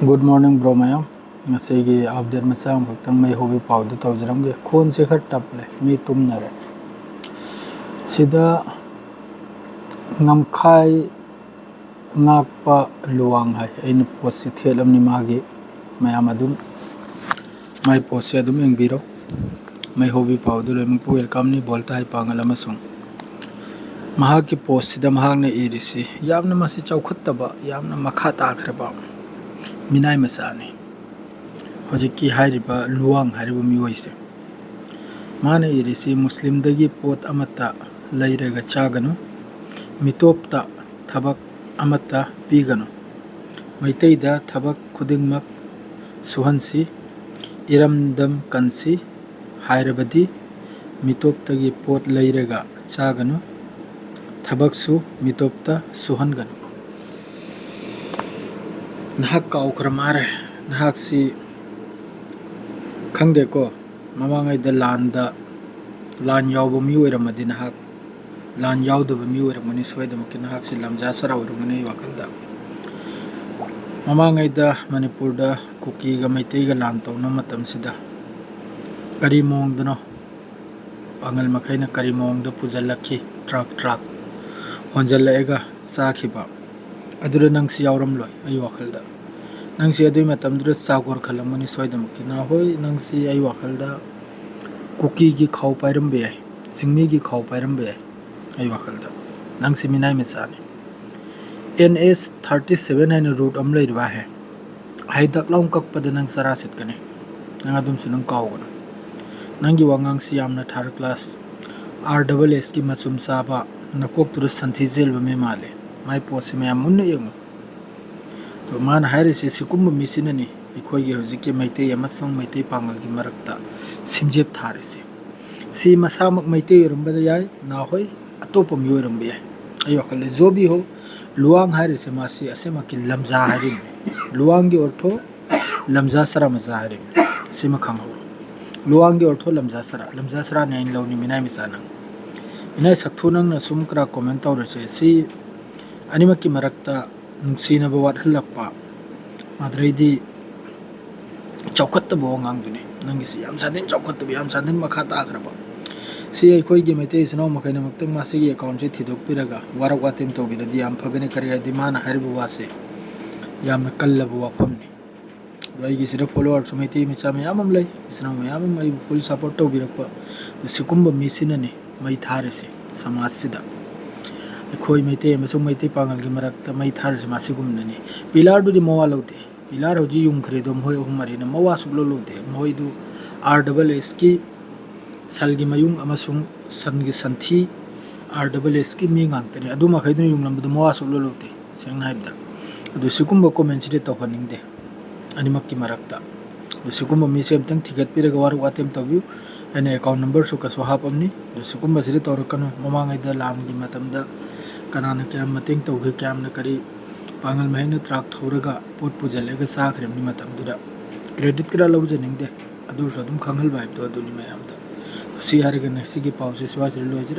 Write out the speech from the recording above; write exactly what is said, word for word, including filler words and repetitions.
Good morning, bro ꯃꯌꯥꯝ꯫ ꯉꯁꯤꯒꯤ update ꯃꯆꯥ ꯑꯃꯈꯛꯇꯪ ꯃꯩ ꯍꯧꯕꯤ ꯄꯥꯎꯗ ꯇꯧꯖꯔꯝꯒꯦ꯫ ꯈꯣꯟꯁꯦ ꯈꯔ ꯇꯞꯂꯦ, ꯃꯤ ꯇꯨꯝꯅꯔꯦ꯫ ꯁꯤꯗ ꯉꯝꯈꯥꯏ ꯉꯥꯛꯄ ꯂꯨꯋꯥꯡ ꯍꯥꯏ, ꯑꯩꯅ postꯁꯤ ꯊꯦꯠꯂꯝꯅꯤ ꯃꯥꯒꯤ, ꯃꯌꯥꯝ ꯑꯗꯨꯝ ꯃꯥꯏ postꯁꯦ ꯑꯗꯨꯝ ꯌꯦꯡꯕꯤꯔꯣ꯫ ꯃꯩ ꯍꯧꯕꯤ ꯄꯥꯎꯗ ꯂꯣꯏꯅꯃꯛꯄꯨ welcomeꯅꯤ꯫ ꯕꯣꯜꯇꯥꯏ ꯄꯥꯡꯒꯜ ꯑꯃꯁꯨꯡ ꯃꯍꯥꯛꯀꯤ postꯁꯤꯗ ꯃꯍꯥꯛꯅ ꯏꯔꯤꯁꯤ ꯌꯥꯝꯅ ꯃꯁꯤ ꯆꯥꯎꯈꯠꯇꯕ, ꯌꯥꯝꯅ ꯃꯈꯥ ꯇꯥꯈ꯭ꯔꯕ ꯃꯤꯅꯥꯏ ꯃꯆꯥꯅꯤ꯫ ꯍꯧꯖꯤꯛꯀꯤ ꯍꯥꯏꯔꯤꯕ ꯂꯨꯋꯥꯡ ꯍꯥꯏꯔꯤꯕ ꯃꯤꯑꯣꯏꯁꯦ, ꯃꯥꯅ ꯏꯔꯤꯁꯤ, "ꯃꯨꯁꯂꯤꯝꯗꯒꯤ ꯄꯣꯠ ꯑꯃꯠꯇ ꯂꯩꯔꯒ ꯆꯥꯒꯅꯨ, ꯃꯤꯇꯣꯞꯇ ꯊꯕꯛ ꯑꯃꯠꯇ ꯄꯤꯒꯅꯨ, ꯃꯩꯇꯩꯗ ꯊꯕꯛ ꯈꯨꯗꯤꯡꯃꯛ ꯁꯨꯍꯟꯁꯤ, ꯏꯔꯝꯗꯝ ꯀꯟꯁꯤ, ꯍꯥꯏꯔꯕꯗꯤ ꯃꯤꯇꯣꯞꯇꯒꯤ ꯄꯣꯠ ꯂꯩꯔꯒ ꯆꯥꯒꯅꯨ, ꯊꯕꯛꯁꯨ ꯃꯤꯇꯣꯞꯇ ꯁꯨꯍꯟꯒꯅꯨ"꯫ ꯅꯍꯥꯛ ꯀꯥꯎꯈ꯭ꯔ ꯃꯥꯜꯂꯦ꯫ ꯅꯍꯥꯛꯁꯤ ꯈꯪꯗꯦꯀꯣ, ꯃꯃꯥꯡꯉꯩꯗ ꯂꯥꯟꯗ, ꯂꯥꯟ ꯌꯥꯎꯕ ꯃꯤ ꯑꯣꯏꯔꯝꯃꯗꯤ ꯅꯍꯥꯛ ꯂꯥꯟ ꯌꯥꯎꯗꯕ ꯃꯤ ꯑꯣꯏꯔꯝꯒꯅꯤ, ꯁꯣꯏꯗꯃꯛꯀꯤ ꯅꯍꯥꯛꯁꯤ ꯂꯝꯖꯥ ꯁꯔꯥ ꯑꯣꯏꯔꯝꯒꯅꯤ ꯑꯩ ꯋꯥꯈꯜꯗ꯫ ꯃꯃꯥꯡꯉꯩꯗ ꯃꯅꯤꯄꯨꯔꯗ ꯀꯨꯀꯤꯒ ꯃꯩꯇꯩꯒ ꯂꯥꯟ ꯇꯧꯅꯕ ꯃꯇꯝꯁꯤꯗ ꯀꯔꯤ ꯃꯑꯣꯡꯗꯅꯣ ꯄꯥꯡꯒꯜ ꯃꯈꯩꯅ ꯀꯔꯤ ꯃꯑꯣꯡꯗ ꯄꯨꯁꯤꯜꯂꯛꯈꯤ, ꯇ꯭ꯔꯛ ꯇ꯭ꯔꯛ ꯍꯣꯟꯖꯜꯂꯛꯑꯒ ꯆꯥꯈꯤꯕ, ꯑꯗꯨꯗ ꯅꯪꯁꯤ ꯌꯥꯎꯔꯝꯂꯣꯏ ꯑꯩ ꯋꯥꯈꯜꯗ꯫ ꯅꯪꯁꯤ ꯑꯗꯨꯒꯤ ꯃꯇꯝꯗꯨꯗ ꯆꯥꯒꯣꯔ ꯈꯜꯂꯝꯒꯅꯤ ꯁꯣꯏꯗꯃꯛꯀꯤ꯫ ꯅꯍꯥꯟꯋꯥꯏ ꯅꯪꯁꯤ ꯑꯩ ꯋꯥꯈꯜꯗ ꯀꯨꯀꯤꯒꯤ ꯈꯥꯎ ꯄꯥꯏꯔꯝꯕ ꯌꯥꯏ, ꯆꯤꯡꯃꯤꯒꯤ ꯈꯥꯎ ꯄꯥꯏꯔꯝꯕ ꯌꯥꯏ ꯑꯩ ꯋꯥꯈꯜꯗ꯫ ꯅꯪꯁꯤ ꯃꯤꯅꯥꯏ ꯃꯆꯥꯅꯤ꯫ NH thirty seven ꯍꯥꯏꯅ route ꯑꯃ ꯂꯩꯔꯤꯕ ꯍꯦ, ꯍꯥꯏꯗꯛ ꯂꯥꯎ ꯀꯛꯄꯗ ꯅꯪ ꯆꯔꯥ ꯁꯤꯠꯀꯅꯤ꯫ ꯅꯪ ꯑꯗꯨꯝꯁꯨ ꯅꯪ ꯀꯥꯎꯒꯅꯨ꯫ ꯅꯪꯒꯤ ꯋꯥꯉꯥꯡꯁꯤ ꯌꯥꯝꯅ third class, RSSꯀꯤ ꯃꯆꯨꯝ ꯆꯥꯕ, ꯅꯀꯣꯛꯇꯨꯗ ꯁꯟꯊꯤ ꯆꯦꯜꯕ ꯃꯤ ꯃꯥꯜꯂꯦ꯫ ꯃꯥꯏ postꯁꯤ ꯃꯌꯥꯝ ꯃꯨꯟꯅ ꯌꯦꯡꯉꯨ꯫ ꯑꯗꯣ ꯃꯥꯅ ꯍꯥꯏꯔꯤꯁꯦ ꯁꯤꯒꯨꯝꯕ ꯃꯤꯁꯤꯅꯅꯤ ꯑꯩꯈꯣꯏꯒꯤ ꯍꯧꯖꯤꯛꯀꯤ ꯃꯩꯇꯩ ꯑꯃꯁꯨꯡ ꯃꯩꯇꯩ ꯄꯥꯡꯒꯜꯒꯤ ꯃꯔꯛꯇ ꯁꯤꯝꯖꯦꯞ ꯊꯥꯔꯤꯁꯦ꯫ ꯁꯤ ꯃꯁꯥꯃꯛ ꯃꯩꯇꯩ ꯑꯣꯏꯔꯝꯕ ꯌꯥꯏ, ꯅꯍꯥꯈꯣꯏ ꯑꯇꯣꯞꯄ ꯃꯤꯑꯣꯏ ꯑꯣꯏꯔꯝꯕ ꯌꯥꯏ꯫ ꯑꯩ ꯋꯥꯈꯜꯗ ꯖꯣꯕꯤ ꯍꯣ, ꯂꯨꯋꯥꯡ ꯍꯥꯏꯔꯤꯁꯦ ꯃꯥꯁꯤ ꯑꯁꯦꯡꯃꯛꯀꯤ ꯂꯝꯖꯥ ꯍꯥꯏꯔꯤꯕꯅꯤ꯫ ꯂꯨꯋꯥꯡꯒꯤ ꯑꯣꯔꯊꯣ ꯂꯝꯖꯥ ꯁꯔꯥ ꯃꯆꯥ ꯍꯥꯏꯔꯤꯕꯅꯤ꯫ ꯁꯤꯃ ꯈꯪꯍꯧꯔꯣ꯫ ꯂꯨꯋꯥꯡꯒꯤ ꯑꯣꯔꯊꯣ ꯂꯝꯖꯥ ꯁꯔꯥ, ꯂꯝꯖꯥ ꯁꯔꯥꯅꯤ ꯍꯥꯏꯅ ꯂꯧꯅꯤ ꯃꯤꯅꯥꯏ ꯃꯆꯥ ꯅꯪ꯫ ꯃꯤꯅꯥꯏ ꯁꯛꯊꯨ ꯅꯪꯅ ꯁꯨꯝ ꯈꯔ comment ꯇꯧꯔꯁꯦ꯫ ꯁꯤ ꯑꯅꯤꯃꯛꯀꯤ ꯃꯔꯛꯇ ꯅꯨꯡꯁꯤꯅꯕ ꯋꯥꯠꯍꯜꯂꯛꯄ, ꯑꯗꯩꯗꯤ ꯆꯥꯎꯈꯠꯇꯕ ꯋꯥꯉꯥꯡꯗꯨꯅꯤ ꯅꯪꯒꯤꯁꯤ, ꯌꯥꯝ ꯁꯥꯊꯤꯅ ꯆꯥꯎꯈꯠꯇꯕ, ꯌꯥꯝ ꯁꯥꯊꯤꯅ ꯃꯈꯥ ꯇꯥꯈ꯭ꯔꯕ꯫ ꯁꯤ ꯑꯩꯈꯣꯏꯒꯤ ꯃꯩꯇꯩ ꯏꯆꯤꯟ ꯏꯅꯥꯎ ꯃꯈꯩꯅꯃꯛꯇꯪ ꯃꯁꯤꯒꯤ ꯑꯦꯀꯥꯎꯟꯁꯦ ꯊꯤꯗꯣꯛꯄꯤꯔꯒ ꯋꯥꯔꯛ ꯋꯥꯇꯦꯝ ꯇꯧꯕꯤꯔꯗꯤ ꯌꯥꯝ ꯐꯒꯅꯤ꯫ ꯀꯔꯤ ꯍꯥꯏꯗꯤ, ꯃꯥꯅ ꯍꯥꯏꯔꯤꯕ ꯋꯥꯁꯦ ꯌꯥꯝꯅ ꯀꯜꯂꯕ ꯋꯥꯐꯝꯅꯤ꯫ ꯑꯗꯣ ꯑꯩꯒꯤ ꯁꯤꯗ ꯐꯣꯂꯣꯋꯔꯁꯨ ꯃꯩꯇꯩ ꯃꯆꯥ ꯃꯌꯥꯝ ꯑꯃ ꯂꯩ, ꯏꯆꯤꯟ ꯏꯅꯥꯎ ꯃꯌꯥꯝ ꯑꯃ ꯑꯩꯕꯨ ꯐꯨꯜ ꯁꯞꯄꯣꯔꯠ ꯇꯧꯕꯤꯔꯛꯄ꯫ ꯑꯗꯣ ꯁꯤꯒꯨꯝꯕ ꯃꯤꯁꯤꯅꯅꯤ ꯃꯩ ꯊꯥꯔꯤꯁꯦ ꯁꯃꯥꯖꯁꯤꯗ꯫ ꯑꯩꯈꯣꯏ ꯃꯩꯇꯩ ꯑꯃꯁꯨꯡ ꯃꯩꯇꯩ ꯄꯥꯉꯜꯒꯤ ꯃꯔꯛꯇ ꯃꯩ ꯊꯥꯔꯤꯁꯦ ꯃꯥ ꯁꯤꯒꯨꯝꯕꯅꯅꯤ꯫ ꯄꯤꯂꯥꯔꯗꯨꯗꯤ ꯃꯋꯥ ꯂꯧꯗꯦ꯫ ꯄꯤꯂꯥꯔ ꯍꯧꯖꯤꯛ ꯌꯨꯡꯈ꯭ꯔꯦꯗꯣ, ꯃꯈꯣꯏ ꯑꯍꯨꯝ ꯃꯔꯤꯅ ꯃꯋꯥ ꯁꯨꯛꯂꯧ ꯂꯧꯗꯦ꯫ ꯃꯈꯣꯏꯗꯨ ꯑꯥꯔ ꯗꯕꯜ ꯑꯦꯁꯀꯤ ꯁꯟꯒꯤ ꯃꯌꯨꯡ ꯑꯃꯁꯨꯡ ꯁꯟꯒꯤ ꯁꯟꯊꯤ, ꯑꯥꯔ ꯗꯕꯜ ꯑꯦꯁꯀꯤ ꯃꯤ ꯉꯥꯛꯇꯅꯤ꯫ ꯑꯗꯨ ꯃꯈꯩꯗꯨꯅ ꯌꯨꯡꯂꯝꯕꯗꯨ ꯃꯋꯥ ꯁꯨꯛꯂꯧ ꯂꯧꯗꯦ, ꯁꯦꯡꯅ ꯍꯥꯏꯕꯗ꯫ ꯑꯗꯨ ꯁꯤꯒꯨꯝꯕ ꯀꯣꯃꯦꯟꯁꯤꯗꯤ ꯇꯧꯍꯟꯅꯤꯡꯗꯦ ꯑꯅꯤꯃꯛꯀꯤ ꯃꯔꯛꯇ꯫ ꯑꯗꯨ ꯁꯤꯒꯨꯝꯕ ꯃꯤꯁꯦ ꯑꯝꯇꯪ ꯊꯤꯒꯠꯄꯤꯔꯒ ꯋꯥꯔꯛ ꯋꯥꯇꯦꯝ ꯇꯧꯕꯤꯌꯨ꯫ ꯑꯩꯅ ꯑꯦꯀꯥꯎꯟ ꯅꯝꯕꯔꯁꯨ ꯀꯩꯁꯨ ꯍꯥꯞꯄꯝꯅꯤ꯫ ꯑꯗꯨ ꯁꯤꯒꯨꯝꯕꯁꯤꯗꯤ ꯇꯧꯔꯛꯀꯅꯨ꯫ ꯃꯃꯥꯡꯉꯩꯗ ꯂꯥꯟꯒꯤ ꯃꯇꯝꯗ ꯀꯅꯥꯅ ꯀꯌꯥꯝ ꯃꯇꯦꯡ ꯇꯧꯈꯤ, ꯀꯌꯥꯝꯅ ꯀꯔꯤ ꯄꯥꯉꯜ ꯃꯍꯩꯅ ꯇ꯭ꯔꯥꯛ ꯊꯧꯔꯒ ꯄꯣꯠ ꯄꯨꯁꯤꯜꯂꯒ ꯆꯥꯈ꯭ꯔꯤꯕꯅꯤ ꯃꯇꯝꯗꯨꯗ꯫ ꯀ꯭ꯔꯦꯗꯤꯠ ꯈꯔ ꯂꯧꯖꯅꯤꯡꯗꯦ, ꯑꯗꯨ ꯑꯣꯏꯔꯁꯨ ꯑꯗꯨꯝ ꯈꯪꯍꯟꯕ ꯍꯥꯏꯕꯗꯣ ꯑꯗꯨꯅꯤ ꯃꯌꯥꯝꯗ꯫ ꯁꯤ ꯍꯥꯏꯔꯒ ꯉꯁꯤꯒꯤ ꯄꯥꯎꯁꯦ ꯁ꯭ꯋꯥꯏꯁꯤꯗ ꯂꯣꯏꯖꯔꯦ꯫